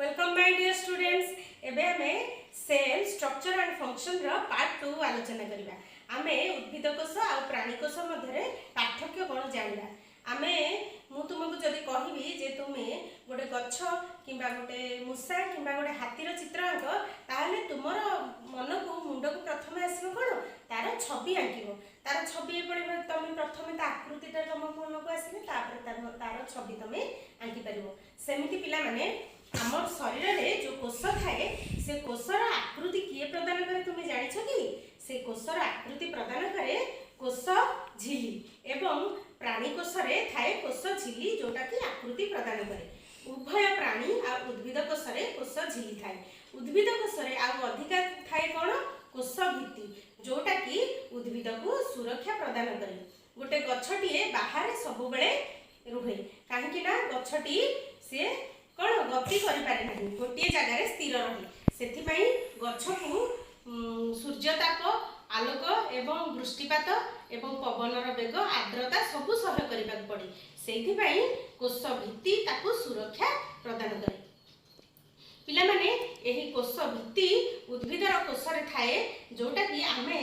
Welcome, my dear students. ଏବେ ଆମେ cell structure and ଫଙ୍କସନର part 2 ଆଲୋଚନା କରିବା। ଆମେ ଉଦ୍ଭିଦ କୋଷ ଆଉ ପ୍ରାଣୀ କୋଷ ମଧ୍ୟରେ ପାର୍ଥକ୍ୟ କ'ଣ ଜାଣିବା। ମୁଁ ତୁମକୁ ଯଦି କହିବି ଯେ ତୁମେ ଗୋଟେ ଗଛ କିମ୍ବା ଗୋଟେ ମୂଷା କିମ୍ବା ଗୋଟେ ହାତୀର ଚିତ୍ର ଆଙ୍କ, ତାହେଲେ ତୁମର ମନକୁ, ମୁଣ୍ଡକୁ ପ୍ରଥମେ ଆସିବ କ'ଣ? ତାର ଛବି ଆଙ୍କିବ। ତାର ଛବି ଏପରି ଭାବେ ତମେ ପ୍ରଥମେ ତା ଆକୃତିଟା ତମ ମନକୁ ଆସିଲେ ତାପରେ ତାର ଛବି ତମେ ଆଙ୍କିପାରିବ। ସେମିତି ପିଲାମାନେ, ଆମ ଶରୀରରେ ଯେଉଁ କୋଷ ଥାଏ, ସେ କୋଷର ଆକୃତି କିଏ ପ୍ରଦାନ କରେ, ତୁମେ ଜାଣିଛ କି? ସେ କୋଷର ଆକୃତି ପ୍ରଦାନ କରେ କୋଷ ଝିଲି ଏବଂ ପ୍ରାଣୀ କୋଷରେ ଥାଏ କୋଷ ଝିଲି, ଯୋଉଟାକି ଆକୃତି ପ୍ରଦାନ କରେ। ଉଭୟ ପ୍ରାଣୀ ଆଉ ଉଦ୍ଭିଦ କୋଷରେ କୋଷ ଝିଲି ଥାଏ। ଉଦ୍ଭିଦ କୋଷରେ ଆଉ ଅଧିକା ଥାଏ କ'ଣ? କୋଷ ଭିତ୍ତି, ଯୋଉଟାକି ଉଦ୍ଭିଦକୁ ସୁରକ୍ଷା ପ୍ରଦାନ କରେ। ଗୋଟେ ଗଛଟିଏ ବାହାରେ ସବୁବେଳେ ରୁହେ, କାହିଁକି ନା ଗଛଟି ସିଏ କ'ଣ ଗତି କରିପାରେ ନାହିଁ, ଗୋଟିଏ ଜାଗାରେ ସ୍ଥିର ରହେ। ସେଥିପାଇଁ ଗଛକୁ ସୂର୍ଯ୍ୟତାପ, ଆଲୋକ ଏବଂ ବୃଷ୍ଟିପାତ ଏବଂ ପବନର ବେଗ, ଆର୍ଦ୍ରତା ସବୁ ସହ୍ୟ କରିବାକୁ ପଡ଼େ। ସେଇଥିପାଇଁ କୋଷ ଭିତ୍ତି ତାକୁ ସୁରକ୍ଷା ପ୍ରଦାନ କରେ। ପିଲାମାନେ, ଏହି କୋଷ ଭିତ୍ତି ଉଦ୍ଭିଦର କୋଷରେ ଥାଏ, ଯୋଉଟାକି ଆମେ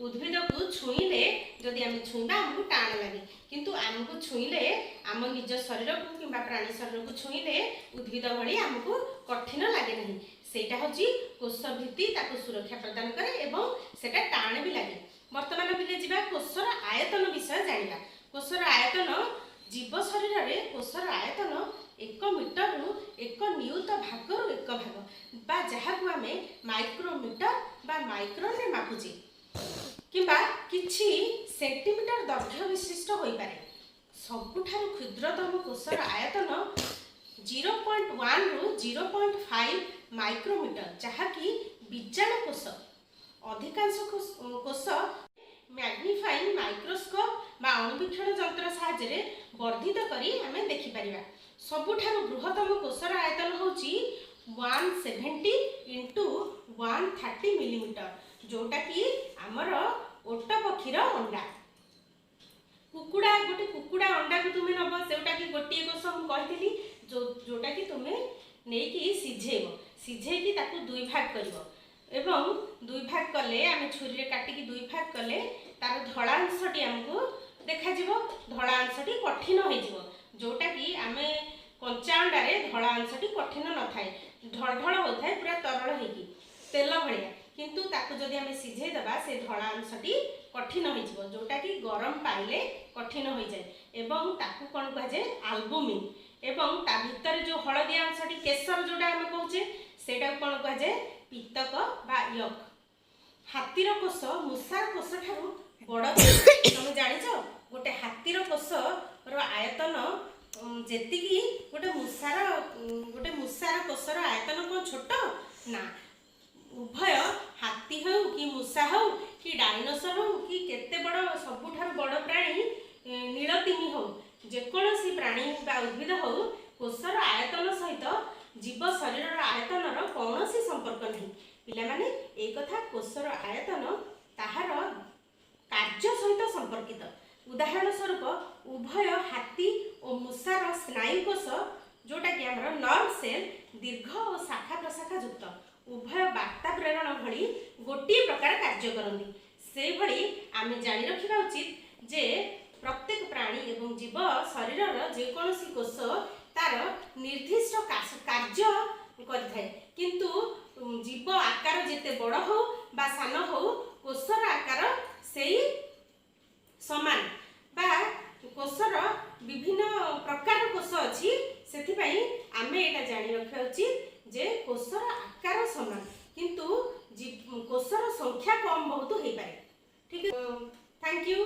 ଉଦ୍ଭିଦକୁ ଛୁଇଁଲେ, ଯଦି ଆମେ ଛୁଇଁବା, ଆମକୁ ଟାଣ ଲାଗେ। କିନ୍ତୁ ଆମକୁ ଛୁଇଁଲେ, ଆମ ନିଜ ଶରୀରକୁ କିମ୍ବା ପ୍ରାଣୀ ଶରୀରକୁ ଛୁଇଁଲେ ଉଦ୍ଭିଦ ଭଳି ଆମକୁ କଠିନ ଲାଗେ ନାହିଁ। ସେଇଟା ହେଉଛି କୋଷ ଭିତ୍ତି ତାକୁ ସୁରକ୍ଷା ପ୍ରଦାନ କରେ ଏବଂ ସେଟା ଟାଣ ବି ଲାଗେ। ବର୍ତ୍ତମାନ ପିଲେ, ଯିବା କୋଷର ଆୟତନ ବିଷୟ ଜାଣିବା। କୋଷର ଆୟତନ, ଜୀବ ଶରୀରରେ କୋଷର ଆୟତନ 1 ମିଟରରୁ ଏକ ନିୟୁତ ଭାଗରୁ ଏକ ଭାଗ ବା ଯାହାକୁ ଆମେ ମାଇକ୍ରୋମିଟର ବା ମାଇକ୍ରୋନରେ ମାପୁଛେ, କିମ୍ବା କିଛି ସେଣ୍ଟିମିଟର ଦୈର୍ଘ୍ୟ ବିଶିଷ୍ଟ ହୋଇପାରେ। ସବୁଠାରୁ କ୍ଷୁଦ୍ରତମ କୋଷର ଆୟତନ 0.1ରୁ 0.5 ମାଇକ୍ରୋମିଟର, ଯାହାକି ବୀଜାଣୁ କୋଷ। ଅଧିକାଂଶ କୋଷ ମ୍ୟାଗ୍ନିଫାଇଂ ମାଇକ୍ରୋସ୍କୋପ ବା ଅଣୁବୀକ୍ଷଣ ଯନ୍ତ୍ର ସାହାଯ୍ୟରେ ବର୍ଦ୍ଧିତ କରି ଆମେ ଦେଖିପାରିବା। ସବୁଠାରୁ ବୃହତ୍ତମ କୋଷର ଆୟତନ ହେଉଛି 170 into 130 millimeter, ଯୋଉଟାକି ଆମର ଓଟ ପକ୍ଷୀର ଅଣ୍ଡା। କୁକୁଡ଼ା, ଗୋଟେ କୁକୁଡ଼ା ଅଣ୍ଡାକୁ ତୁମେ ନେବ, ଯେଉଁଟାକି ଗୋଟିଏ କୋଷ ମୁଁ କହିଥିଲି, ଯୋଉଟାକି ତୁମେ ନେଇକି ସିଝେଇବ। ସିଝେଇକି ତାକୁ ଦୁଇ ଭାଗ କରିବ ଏବଂ ଦୁଇ ଭାଗ କଲେ, ଆମେ ଛୁରୀରେ କାଟିକି ଦୁଇ ଭାଗ କଲେ ତାର ଧଳା ଅଂଶଟି ଆମକୁ ଦେଖାଯିବ। ଧଳା ଅଂଶଟି କଠିନ ହେଇଯିବ, ଯୋଉଟାକି ଆମେ କଞ୍ଚା ଅଣ୍ଡାରେ ଧଳା ଅଂଶଟି କଠିନ ନଥାଏ, ଢଳ ଢଳ ହେଉଥାଏ, ପୁରା ତରଳ ହେଇକି ତେଲ ଭଳିଆ। କିନ୍ତୁ ତାକୁ ଯଦି ଆମେ ସିଝେଇ ଦେବା, ସେ ଧଳା ଅଂଶଟି କଠିନ ହେଇଯିବ, ଯୋଉଟାକି ଗରମ ପାଇଲେ କଠିନ ହୋଇଯାଏ ଏବଂ ତାକୁ କ'ଣ କୁହାଯାଏ? ଆଲବୁମିନ୍। ଏବଂ ତା ଭିତରେ ଯୋଉ ହଳଦିଆ ଅଂଶଟି, କେଶର ଯୋଉଟା ଆମେ କହୁଛେ, ସେଇଟାକୁ କ'ଣ କୁହାଯାଏ? ପିତକ ବା ୟକ୍। ହାତୀର କୋଷ ମୂଷାର କୋଷ ଠାରୁ ବଡ଼, ତମେ ଜାଣିଛ? ଗୋଟେ ହାତୀର କୋଷର ଆୟତନ ଯେତିକି, ଗୋଟେ ମୂଷାର କୋଷର ଆୟତନ କ'ଣ ଛୋଟ ନା? ଉଭୟ ହାତୀ ହେଉ କି ମୂଷା ହେଉ କି ଡାଇନୋସର ହେଉ କି କେତେ ବଡ଼ ସବୁଠାରୁ ବଡ଼ ପ୍ରାଣୀ ନୀଳତିମି ହେଉ, ଯେକୌଣସି ପ୍ରାଣୀ ବା ଉଦ୍ଭିଦ ହେଉ, କୋଷର ଆୟତନ ସହିତ ଜୀବ ଶରୀରର ଆୟତନର କୌଣସି ସମ୍ପର୍କ ନାହିଁ। ପିଲାମାନେ, ଏଇ କଥା, କୋଷର ଆୟତନ ତାହାର କାର୍ଯ୍ୟ ସହିତ ସମ୍ପର୍କିତ। ଉଦାହରଣ ସ୍ୱରୂପ, ଉଭୟ ହାତୀ ଓ ମୂଷାର ସ୍ନାୟୁକୋଷ, ଯୋଉଟାକି ଆମର ନର୍ଭ ସେଲ୍, ଦୀର୍ଘ ଓ ଶାଖା ପ୍ରଶାଖା ଯୁକ୍ତ। ଉଭୟ ବାର୍ତ୍ତା ପ୍ରେରଣ ଭଳି ଗୋଟିଏ ପ୍ରକାର କାର୍ଯ୍ୟ କରନ୍ତି। ସେଇଭଳି ଆମେ ଜାଣି ରଖିବା ଉଚିତ ଯେ ପ୍ରତ୍ୟେକ ପ୍ରାଣୀ ଏବଂ ଜୀବ ଶରୀରର ଯେକୌଣସି କୋଷ ତାର ନିର୍ଦ୍ଦିଷ୍ଟ କାର୍ଯ୍ୟ କରିଥାଏ। କିନ୍ତୁ ଜୀବ ଆକାର ଯେତେ ବଡ଼ ହଉ ବା ସାନ ହଉ, କୋଷର ଆକାର ସେଇ ସମାନ ବା କୋଷର ବିଭିନ୍ନ ପ୍ରକାର କୋଷ ଅଛି। ସେଥିପାଇଁ ଆମେ ଏଇଟା ଜାଣି ରଖିବା ଉଚିତ ଯେ କୋଷର ଆକାର ସମାନ, କିନ୍ତୁ କୋଷର ସଂଖ୍ୟା କମ୍ ବହୁତ ହେଇପାରେ। ଠିକ, thank you.